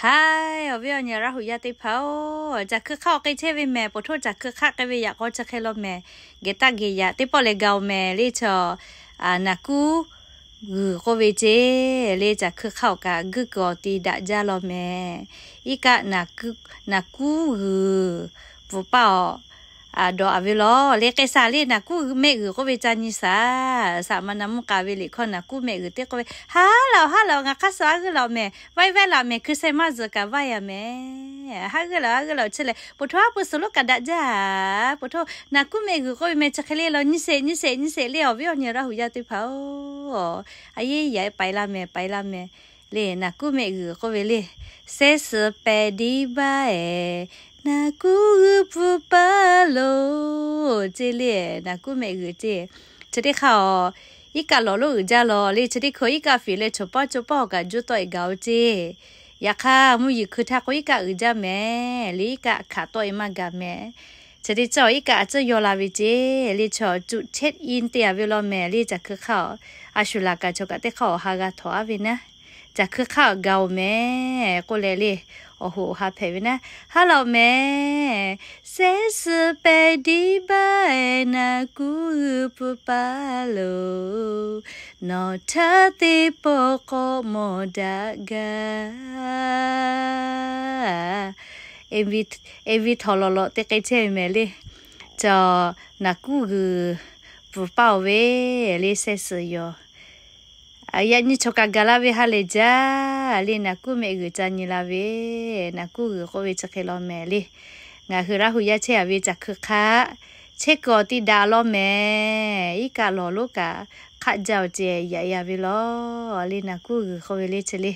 Haiˬ, awˬ viˉ awˬ nyi Laˇ huˍ yaˇ teˇ hpaˍ-oˬ, Caˬ hkui hk'aˆ awˬ k'ai chehˇ ve mehˍ. Poˬ htoˇ Caˬ hkui hk'aˆ k'ai ve yaꞈ k'aw chi hk'e law mehˍ. Geh taˇ geh yaꞈ teˇ pawˆ leh gaˬ-oˬ mehˍ le. Chaw naˍ kuˉ g'uiˬ k'oˆ ve ceˇ le, Caˬ hkui hk'aˆ awˬ kaꞈ guiˇ kuiˬ awˬ ti daꞈ jaˇ law mehˍ. Iˉ kaˆ naˍ kuˉ g'uiˬ bvuhˬ paˇ awˬ dawꞈ-a ve law le. K'ai shaˍ le, naˍ kuˉ mehˆ g'uiˬ k'oˆ ve ca nyi shaˍ. Saˍ ma na mvuhˇ k'a ve liꞈ hkawˇ naˍ kuˉ mehˆ g'uiˬ teˇ k'oˆ ve, ha laꞈ-oˬ, ha laꞈ-oˬ, ngaˬ hk'aˇ suh aˉ g'uiˇ laꞈ-oˬ mehˍ, vaˇ iˉ vaˇ laꞈ mehˍ, hkui sheh maˇ zuhˬ kaꞈ vaˇ yaˇ mehˍ. Haˉ g'uiˇ laꞈ-oˬ, haˉ g'uiˇ laꞈ-oˬ, chi lehˬ poˬ htoˇ haˉ pui suhˍ lonˉ kaꞈ daꞈ jaˇ. Poˬ htoˇ naˍ kuˉ mehˆ g'uiˬ k'oˆ ve meh chi hk'e le law, nyi sheˍ, nyi sheˍ, nyi sheˍ le, awˬ viˉ awˬ nyi Laˇ huˍ yaˇ teˇ hpaˍ-oˬ, a yeˇ yaꞈ paiˍ la mehˍ, paiˍ la mehˍ. Le naˍ kuˉ mehˆ g'uiˬ k'oˆ ve le, sehˉ suhˍ pehˍ diˉ baˆ-ehˍ, naˍ kuˉ g'uiˬ bvuhˬ paˇ loˬ ceˇ le, naˍ kuˉ mehˆ g'uiˬ ceˇ. Chi teˇ hk'aˇ-oˬ, iˉ kaˆ lawˬ lonˉ uiˍ jaˇ law le. Chi teˇ hkui iˉ kaˆ fiˍ leh chaw paˇ caw paˇ awˬ kaꞈ juˇ tawˆ-e gaˬ-oˬ ceˇ. Yaꞈ hk'aˇ mvuhˇ yeˬ hkui htaˇ k'o iˉ kaˆ uiˍ jaˇ mehˍ le, iˉ kaˆ hkanˍ tawˆ-e maˇ gaˬ mehˍ. Chi teˇ cawˇ iˉ kaˆ a tcuhˇ yaw la ve ceˇ le. Chaw cuꞈ check in te-a ve law mehˍ le, Caˬ hkui hk'aˆ-oˬ, a shuˍ laˬ kaꞈ chaw kaꞈ teˇ hk'aˇ awˬ ha g'a htawꞈ-a ve naˉ, Caˬ hkui hk'aˆ gaˬ-oˬ mehˍ k'oˆ leh le, awˬ hoꞈ awˬ ha hpehꞈ ve naˉ, ha laꞈ-oˬ mehˍ, sehˉ suhˍ pehˍ diˉ baˆ-ehˍ, naˍ kuˉ g'uiˬ bvuhˬ paˇ loˬ, nawˬ htaˇ teˇ pawˆ k'awꞈ mawˬ daꞈ gaˇ. MV htawꞈ lawˬ lawꞈ te k'ai chehˇ ve mehˍ le. Chaw naˍ kuˉ g'uiˬ bvuhˬ paˇ-oˬ ve le, sehˉ suhˍ yaw. Yaꞈ nyi chaw kaꞈ gaˬ la ve ha lehˬ jaˇ le, naˍ kuˉ mehˆ g'uiˬ ca nyi la ve. Naˍ kuˉ g'uiˬ k'oˆ ve chi hk'e law mehˍ le. Ngaˬ hui Laˇ huˍ yaˇ chehˇ-a ve Caˬ hkui hk'aˆ, chehˇ kuiˬ awˬ ti daꞈ law mehˍ. Iˉ kaˆ lawˬ lonˉ kaꞈ hk'aˆ jaˇ-oˬ ceˇ, yaꞈ-a ve law le. Naˍ kuˉ g'uiˬ k'oˆ ve le chi le.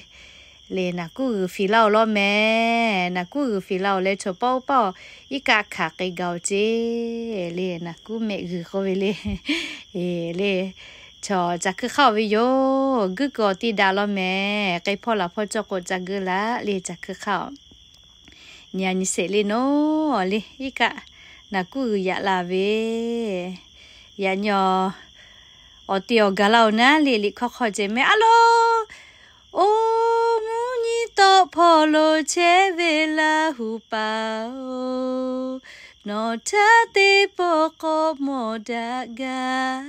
Le naˍ kuˉ g'uiˬ fiˍ laˇ-oˬ law mehˍ. Naˍ kuˉ g'uiˬ fiˍ la-oˬ leh chaw paˇ oˇ paˇ-oˬ, iˉ kaˆ hkanˍ k'ai gaˬ-oˬ ceˇ le. Naˍ kuˉ mehˆ g'uiˬ k'oˆ ve le. Le chaw Caˬ hkui hk'aˆ-oˬ ve yoˬ, guiˇ kuiˬ awˬ ti daꞈ law mehˍ. K'ai hpawˇ laˬ hpawˇ cawˇ k'o ca g'uiˇ laˇ le, Caˬ hkui hk'aˆ-oˬ. Nyi-a nyi sheˍ le nawˬ le, iˉ kaˆ naˍ kuˉ g'uiˬ yaꞈ la ve. Yaꞈ nyi awˬ ti awˬ gaˬ la-oˬ naˉ le, liꞈ hkawˇ hk'aw ceh mehˍ a loˬ. Oˬ, mvuhˇ nyi tawˆ hpawˇ lo chehˇ ve Laˇ huˍ paˍ-oˬ, nawˬ htaˇ teˇ pawˆ k'awꞈ mawˬ daꞈ gaˇ.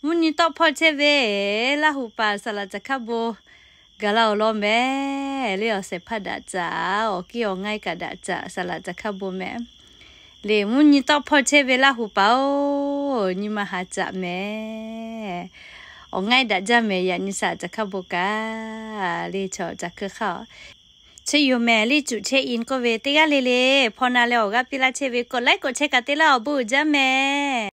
Mvuhˇ nyi tawˆ hpawˇ chehˇ ve Laˇ huˍ paˍ saˍ laꞈ caˬ hkaˇ bon gaˬ la-oˬ law mehˍ le. Awˬ shehˍ hpaˇ daꞈ caꞈ, awˬ kiˇ awˬ ngaiˇ kaꞈ daꞈ caꞈ, saˍ laꞈ caˬ hkaˇ bon mehˍ. Le mvuhˇ nyi tawˆ hpawˇ chehˇ ve Laˇ huˍ paˍ-oˬ, nyi ma haˍ caꞈ mehˍ. Awˬ ngaiˇ daꞈ jaˇ mehˍ, yaꞈ nyi saˍ laꞈ caˬ hkaˇ bon kaꞈ le. Chaw Caˬ hkui hk'aˆ-oˬ, chi yoˬ mehˍ le, cuꞈ chehˇ in k'oˆ ve teˇ g'aˇ le le hpaw na leh awˬ g'aˇ piˇ laˇ chehˇ ve กดไลค์ กดแชร์ kaꞈ te laˇ awˬ bon uiˍ jaˇ mehˍ.